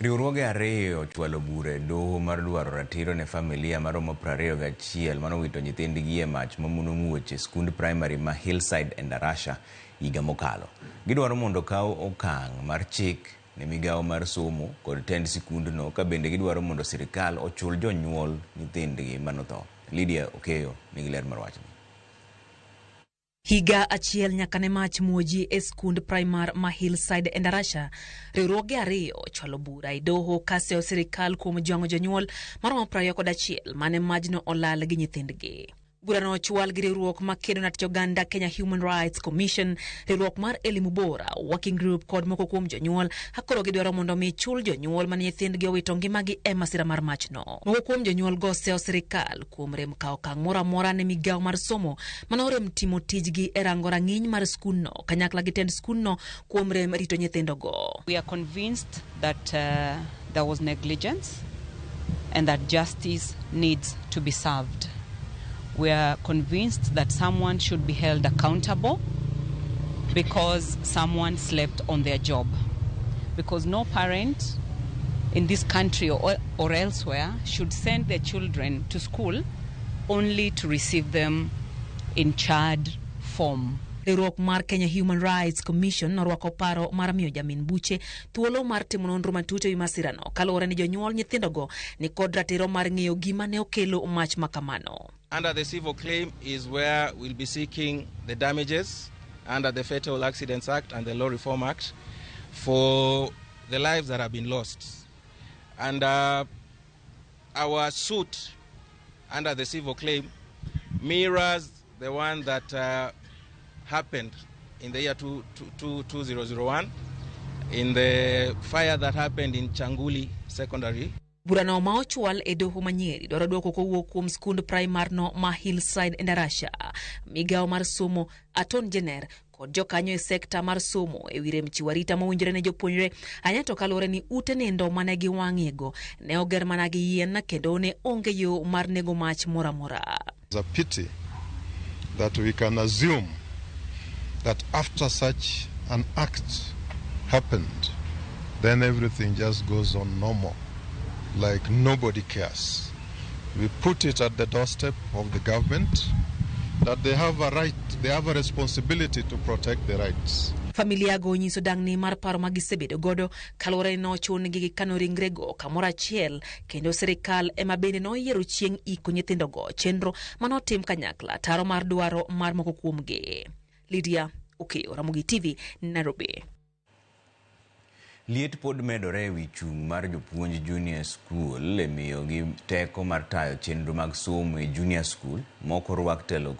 Riwruoge ariyo ochwalo bura e doho mar dwaro ratiro ne familia maromo 21 manowito nyithindgi e mach mamuoch e skund primary ma Hillside Endarasha higa mokalo. Gidwaro mondo okaw okang' mar chik ne migawo mar somo kod tend sikundno ka bende gidwaro mondo sirikal ochul jonyuol nyithindgi manotho. Lydia Okeyo nigi ler mar wachni. Higa achiel nyaka ne mach muoji e skund primar ma Hillside Endarasha, riwruoge ariyo ochwalo bura e doho kaseyo sirikal kuom jwang'o jonyuol maromo 21 mane majno olal gi nyithindgi. Burano ochwal gi riwruok makedo na tich oganda Kenya Human Rights Commission, riwruok mar Elimu Bora Working Group kod moko kuom jonyuol akoro gidwaro mondo mi chul jonyuol mane nyithindgi owito ngimagi e masira mar machno. Moko kuom jonyuol go seyo sirikal kuom rem kawo okang' moro amora ne migawo mar somo mane orem timo tijgi e rango rang'iny mar skundno kanyakla gi tend skundno kuom rem rito nyithindogo. We are convinced that there was negligence and that justice needs to be served. We are convinced that someone should be held accountable because someone slept on their job. Because no parent in this country or elsewhere should send their children to school only to receive them in charred form. Riwruok mar Kenya Human Rights Commission norwako paro mar miyo jamin buche thuolo mar timo nonro matut ewi masirano kaluwore ni jonyuol nyithindogo ni kod ratiro mar ng'eyo gima ne okelo mach makamano. Under the civil claim is where we'll be seeking the damages under the Fatal Accidents Act and the Law Reform Act for the lives that have been lost. And our suit under the civil claim mirrors the one that happened in the year 2001 in the fire that happened in Changuli Secondary. Burano ma ochwal e doho ma Nyeri dwaro dwoko kowuok kuom skund primar no ma Hillside Endarasha, migawo mar somo, Attorney General kod jokanyo e sekta mar somo ewi rem chiwo arita mowinjore ne jopuonjre ahinya to kaluwore ni ute nindo mane giwang'iego ne oger mana gi yien kendo ne onge yo mar nego mach moro amora. It's a pity that we can assume that after such an act happened, then everything just goes on normal, like nobody cares. We put it at the doorstep of the government that they have a right, they have a responsibility to protect the rights. Familia go onyiso dang'ni mar paro ma gisebedo godo kaluwore ni nochun-gi gi kano ringrego kamoro achiel kendo sirikal ema bende noyiero chieng' iko nyithindogo chenro manotim kanyakla taro mar dwaro mar moko kuomgi. Lydia Okeyo, Ramogi TV, Nairobi. Liet pod medore ewi chung' mar jopuonj junior school e miyogi teko mar tayo chenro mag somo e junior school mok orwak telo.